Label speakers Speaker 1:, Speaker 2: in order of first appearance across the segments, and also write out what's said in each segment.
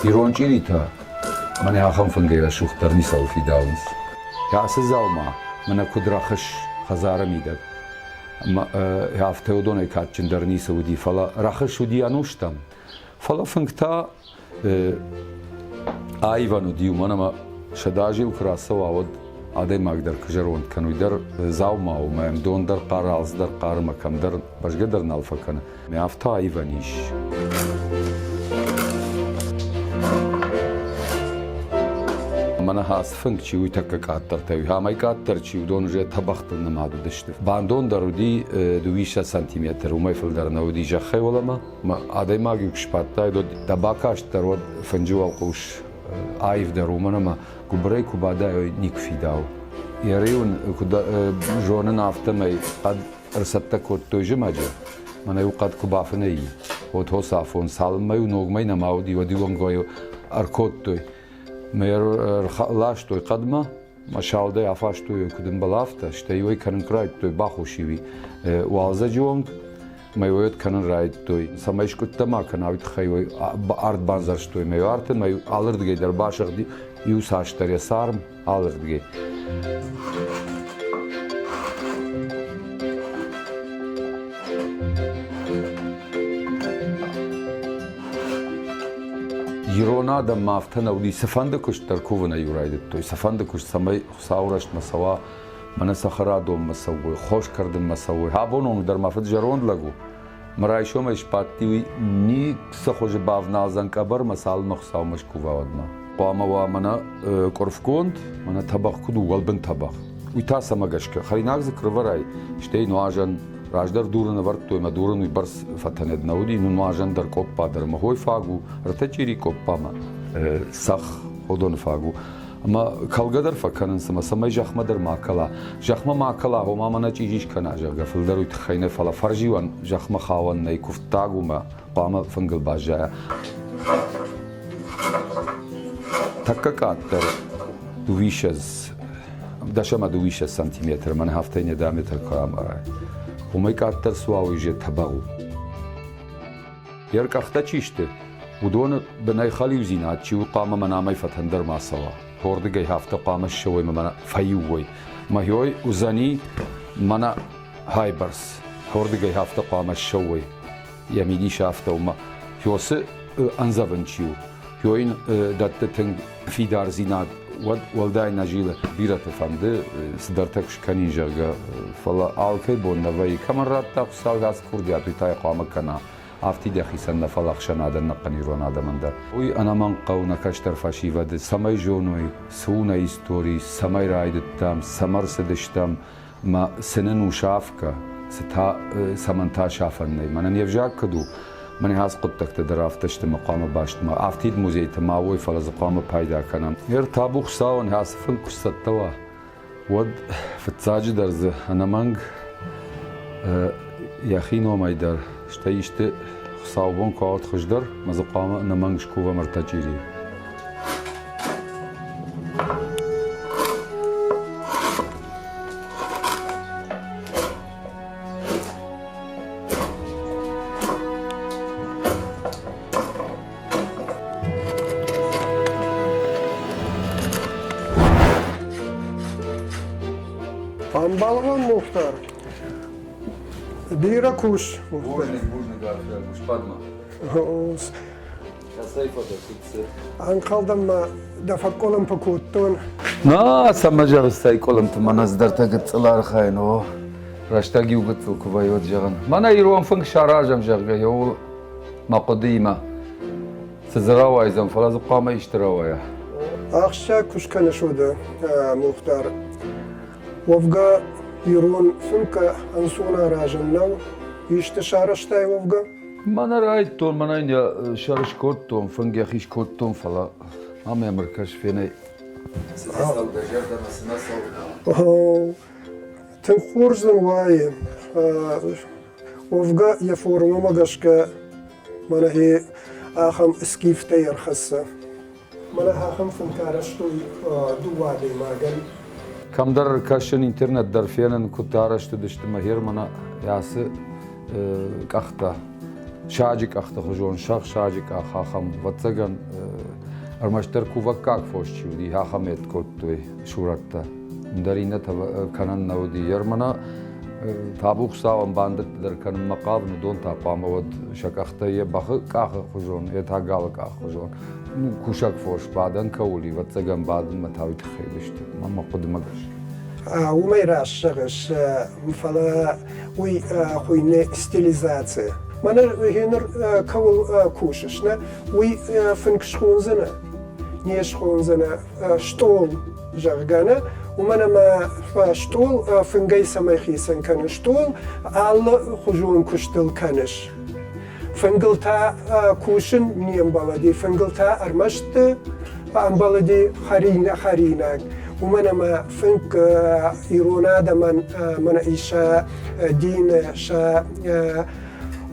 Speaker 1: Ирон чъиритӕ мӕнӕ ахӕм фынгӕй рӕсугъддӕр ницӕуыл фидауынц. Ацы дзаума мӕнӕ куыд рӕхыс хӕдзары мидӕг. Афтӕ уыдонӕй кадджындӕр ницы уыди, фӕлӕ рӕхыс уыди ӕнустӕм. Фӕлӕ фынг та аивӕн уыди, уымӕн ӕмӕ сӕдӕазы-иу куы рацӕуа, уӕд адӕймаг дӕр куы зӕронд кӕны, уый дӕр дзаума у, ӕмӕ йӕм дон дӕр хъары, алцыдӕр хъары ӕмӕ кӕмдӕр бӕзгӕ дӕр нал фӕкӕны. Афтӕ аивӕн ис. Мӕнӕ ацы фынг чи уый тӕккӕ къаддӕртӕ уый, амӕй къаддӕр чи, уыдон уже тӕбӕгътыл нымад уыдысты. Бандон дӕр уыди дыууиссӕдз сантиметр, уымӕй фылдӕр нӕ уыди зӕххӕй уӕлӕмӕ. Адӕймаг-иу куы сбадтаид, уӕд дӕ бакаст дӕр уӕд фынджы уӕлхъус аивдӕр, уымӕн ӕмӕ гуыбырӕй куы бадай, уый никуы фидауы. Йӕ риу ын куыд зонын, афтӕмӕй хъӕд ӕрцӕттӕ кодтой зымӕджы. Мӕнӕ-иу хъӕд куы бафынӕй и, уӕд хосы афон, цалынмӕ-иу ногмӕ нӕма уыди, уӕд-иу ӕнгой ӕркодтой. Мӕ ӕрластой хъӕдмӕ, мӕ салдӕй афастой, куыд ӕмбӕлы, афтӕ, стӕй-иу ӕй кӕнын куы райдыдтой, бахус-иу и. Уалдзӕджы онг мӕ уӕд кӕнын райдыдтой. Цӕмӕй скъуыдтӕ ма кӕна, уый тыххӕй арт бандзӕрстой мӕ арты, мӕ алырдыгӕй дӕр басыгъди иу цасдӕр йӕ царм, алырдыгӕй. Ирон адӕммӕ афтӕ нӕ уыди, цыфӕнды куыст дӕр кувынӕй-иу райдыдтой, цыфӕнды куыст, цӕмӕй Хуыцауы рӕстмӕ цӕуа, мӕнӕ цӕхӕрадонмӕ цӕуой, хос кӕрдынмӕ цӕуой. Абон онг дӕр мӕ фыд зӕронд лӕг у. Мӕ райсомӕй сбадти, уый ницы хуызы бавналдзӕн къӕбӕрмӕ, цалынмӕ Хуыцаумӕ скува, уӕдмӕ. Хъуамӕ уа мӕнӕ къуырфгонд, мӕнӕ тӕбӕгъ куыд у, уӕлбын тӕбӕгъ. Уый та цӕмӕ гӕсгӕ? Хӕринаг дзы куы рывӕрай, стӕй нуазӕн, раздӕр дурын ӕвӕрдтой мӕ дурын уыйбӕрц фӕтӕнӕд нӕ уыди, ну нуазӕн дӕр къоппа дӕр мӕ хой фаг у, ӕртӕ чъири къоппамӕ цӕхх уыдоны фаг у. Ӕмӕ кӕлгӕ дӕр фӕкӕнынц, ӕмӕ цӕмӕй зӕхмӕ дӕр ма кӕла. Зӕхмӕ ма кӕла, ома мӕнӕ чъизи скӕна, зӕгъгӕ, фылдӕр уый тыххӕй нӕ, фӕлӕ фӕрзиуӕн зӕхмӕ хауӕн нӕй, куывддаг у мӕ хъуамӕ фынгыл баззайа. Тӕккӕ къаддӕр дыууиссӕдз, дӕс ӕмӕ дыууиссӕдз сантиметры, мӕнӕ афтӕ не диаметр куы амарай. Уымӕй къаддӕр суа уый же тӕбӕгъ у. Йе ркъӕхтӕ чи сты, уыдоны бынӕй хӕлиудзинад чи у, хъуамӕ мӕн амӕй фӕтӕндӕр ма цӕуа. Хордыгӕй афтӕ хъуамӕ ссӕуой мӕ мӕнӕ фӕиу уой. Мӕхиой уыдзӕни мӕнӕ хайбӕрц. Хордыгӕй афтӕ хъуамӕ ссӕуой. Йӕ мидис афтӕ у, мӕ Хёсы ӕндзӕвын чи у, Хё йын дӕтты тынг фидардзинад, уӕд уӕлдай нӕ зилы. Бирӕты фӕнды цыдӕртӕ куы скӕнин, зӕгъгӕ, фӕлӕ алкӕй бон нӕ вӕййы. Кӕмӕн радта Хуыцау ацы курдиат, уый та йӕ хъуамӕ кӕна. Афтид йӕхицӕн нӕ, фӕлӕ ӕхсӕнадӕн ӕнӕхъӕн ирон адӕмӕн дӕр. Уый ӕнӕмӕнг хъӕуы нӕ кӕстӕр фӕсивӕды, цӕмӕй зоной, цы у нӕ истори, цӕмӕй райдыдтам, цӕмӕ ӕрцыдыстӕм, мӕ цы нын у сафгӕ, цы та, цӕмӕн та сафӕн нӕй. Мӕнӕн йе взаг куыд у, мӕнӕ ацы хъуыддӕгтӕ дӕр афтӕ сты мӕ хъуамӕ баст ма афтид музейты ма уой, фӕлӕ дзы хъуамӕ пайда кӕнӕм. Ныр табу Хуыцауӕн, ацы фынг куы сцӕттӕ уа, уӕд фыццаджыдӕр дзы ӕнӕмӕнг йӕхи номӕй дӕр, стӕй исты хуыцаубон куы уа, уӕд хуыздӕр, мӕ дзы хъуамӕ ӕнӕмӕнг скувӕм ӕртӕ чъирийы.
Speaker 2: Ӕмбал Мухтар, бирӕ кус.
Speaker 1: Бузныг, бузныг, арфӕ, сбад-ма. Кӕцӕй фӕдӕ, куыд цы?
Speaker 2: Ӕнхъӕлдӕн ма дӕ фӕкъуылымпы кодтон.
Speaker 1: На, цӕмӕ зӕгъыс, цӕй къуылымпы, мӕнӕ цыдӕртӕ гыццыл архайын, о. Рӕстӕг иу гыццыл куы вӕййы, уӕд зӕгъын. Мӕнӕ ирон фынг саразӕм, зӕгъгӕ, еуыл мӕ хъуыдыимӕ. Цы дзы рауайдзӕн, фӕлӕ дзы хъуамӕ исты рауайа.
Speaker 2: Ахсджиаг куыст кӕныс уӕдӕ, Мухтар. Уӕвгӕ, ирон фынг ӕнцон аразӕн нӕу. Исты сарӕзтай уӕвгӕ?
Speaker 1: Мӕнӕ райдтон, мӕнӕ йын йӕ сӕр скодтон, фынг йӕхи скодтон, фӕлӕ ам ӕм ӕркӕс, фенӕй. Цы нӕ цӕуы дӕ зӕрдӕмӕ, цы нӕ цӕуы?
Speaker 2: Тынг хорз ын уайы. Уӕвгӕ йӕ формӕмӕ гӕсгӕ мӕнӕ ахӕм скифтӕй ӕрхӕссы. Мӕнӕ ахӕм фынтӕ арӕзтой дыууӕ адӕймагӕн.
Speaker 1: Кӕмдӕр кӕсын, интернет дӕр фенын, куыд арӕзт уыдысты мӕ Германы ацы къӕхтӕ. Саджы къӕхты хуызон, сӕгъ саджы къах ахӕм, ӕвӕццӕгӕн, ӕрмӕстдӕр кувӕггаг фос чи уыди, ахӕм ед кодтой сурӕттӕ. Ӕндӕр иннӕтӕ кӕнӕн нӕ уыди. Ермана табу Хуыцауӕн бандӕттӕ дӕр кӕнынмӕ хъавын, уыдон та хъуамӕ уӕд сӕ къӕхтӕ йӕ бӕхы къахы хуызон, йӕ та галы къахы хуызон. Ну, кусӕг фос бадӕн кӕуыл и, ӕвӕццӕгӕн, бадынмӕ та уый тыххӕй уыдысты, мӕ хъуыдымӕ гӕсгӕ.
Speaker 2: Уымӕй раст зӕгъыс, фӕлӕ уый хуыйны стилизаци. Мӕнӕ ныр кӕуыл кусыс, нӕ, уый фынг схондзынӕ, не схондзынӕ стъол, зӕгъгӕ, нӕ, уымӕн ӕмӕ стъол фынгӕй цӕмӕй хицӕн кӕны? Стъол алы хуызон куыстыл кӕныс. Фынгыл та кусын не мбӕлыди, фынгыл та ӕрмӕст ӕмбӕлыди хӕринаг. Уымӕн ӕмӕ фынг ирон адӕмӕн мӕнӕ сӕ дины, сӕ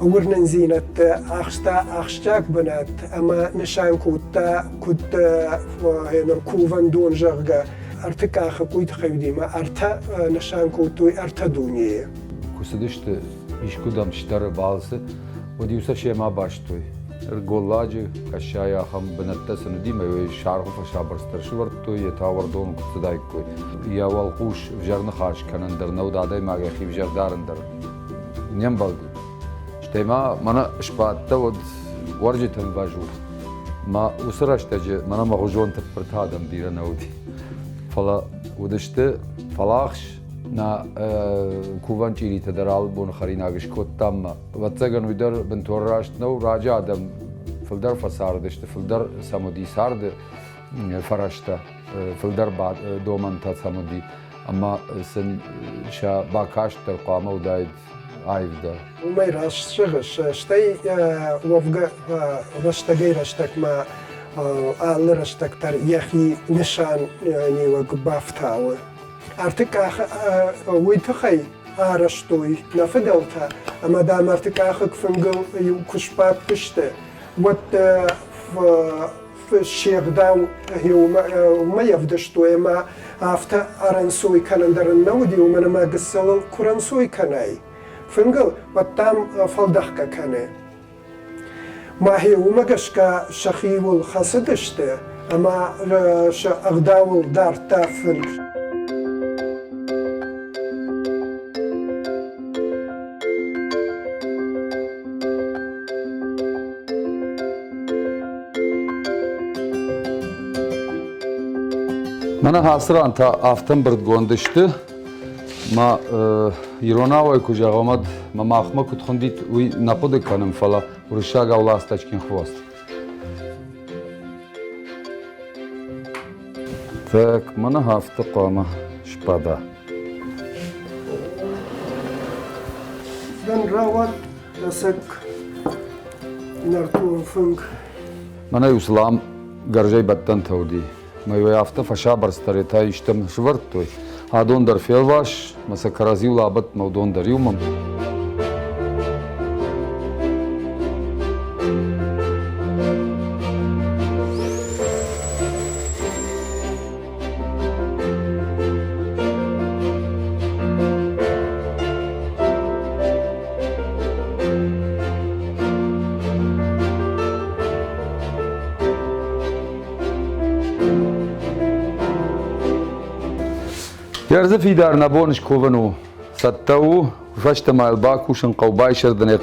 Speaker 2: уырнындзинӕдты ахста ахсджиаг бынат ӕмӕ нысан кодта, куыд кувӕндон, зӕгъгӕ, ӕртыкъахыг уый тыххӕй уыди ӕмӕ ӕртӕ нысан кодтой ӕртӕ дунейы.
Speaker 1: Куы цыдысты искуыдӕм стӕры балцы, уӕд-иу сӕ семӕ бастой. Голладжы, къӕссайы ахӕм бынӕттӕ сын уыди, ӕмӕ саргъы фӕсабырц дӕр сывӕрдтой, йе та уӕрдоны куы цыдаиккой. Йӕ уӕлхъус ӕвзӕр ныхас кӕнын дӕр нӕ уыд, адӕймаг йӕхи ӕвзӕр дарын дӕр не мбӕлди. Стӕй ма мӕнӕ сбадтӕ уӕд уӕрджыты ӕмвӕз у. Мӕ уыцы рӕстӕджы мӕнӕ мӕгъуызон тыппыртӕ адӕм бирӕ нӕ уыди. Фӕлӕ уыдысты фӕлахс, нӕ кувӕн чъиритӕ дӕр алы боны хӕринаг скодтам ӕмӕ, ӕвӕццӕгӕн, уый дӕр бынтон раст нӕу. Раджы адӕм фылдӕр фӕцардысты, фылдӕр сӕм уыди царды фӕрӕзтӕ, фылдӕр домӕнтӕ сӕм уыди ӕмӕ сын сӕ бакаст дӕр хъуамӕ уыдаид аивдӕр.
Speaker 2: Уымӕй раст зӕгъыс, стӕй уӕвгӕ рӕстӕгӕй-рӕстӕгмӕ алы рӕстӕг дӕр йӕхи нысаниуӕг бафтауы. Ӕртыкъахы уый тыххӕй арӕзтой нӕ фыдӕлтӕ, ӕмӕ, дам, ӕртыкъахыг фынгыл иу куы сбадтысты, уӕд се гъдау уымӕй ӕвдыстой, ӕмӕ афтӕ ӕрӕнцой кӕнын дӕр ын нӕ уыди, уымӕн ӕмӕ гыццылыл куы рӕнцой кӕнай фынгыл, уӕд, дам, фӕлдӕхгӕ кӕны. Мӕхи уымӕ гӕсгӕ сӕхиуыл хӕцыдысты ӕмӕ сӕ ӕгъдауыл дардта фынг.
Speaker 1: Мӕнӕ ацы ран та афтӕ ӕмбырдгонд сты, Ма иронауӕй куы зӕгъӕм, уӕд мӕ махмӕ куыд хуындит, уый нӕ хъуыды кӕнын, фӕлӕ уырыссагау ласточкин хвост. Так, мӕнӕ афтӕ хъуамӕ сбада.
Speaker 2: Дӕн рауад ӕцӕг нӕртон фынг.
Speaker 1: Мӕнӕ иу сылам гӕрзӕй бӕттӕнтӕ уыди. Мӕ уый афтӕ фӕсабырцдӕр та истӕм сывӕрдтой. Адон дӕр фелвас, мӕ сӕ кӕрӕдзиуыл абадт, мӕ уыдон дӕр иумӕ. Ӕрдзы фидар нӕ бон скувын у. Цӕттӕ у, фӕстӕмӕ йыл бакусын хъӕуы байсӕрдынӕй.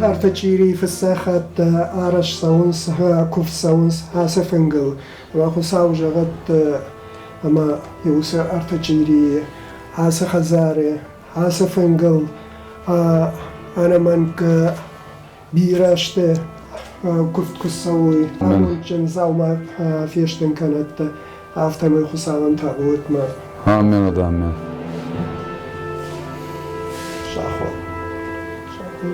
Speaker 2: Ӕртӕ чъирийы фыццаг хатт арӕзт цӕуынц, куывд цӕуынц ацы фынгыл. Ӕмӕ Хуыцау зӕгъӕд, ӕмӕ уыцы ӕртӕ чъирийы ацы хӕдзары, ацы фынгыл ӕнӕмӕнг бирӕ сты, куывд куы цӕуой, амондджын дзаума фестын кӕнӕд, афтӕмӕй Хуыцауӕн табу уӕд ма.
Speaker 1: Амен, амен.
Speaker 2: Сахо. Сахо.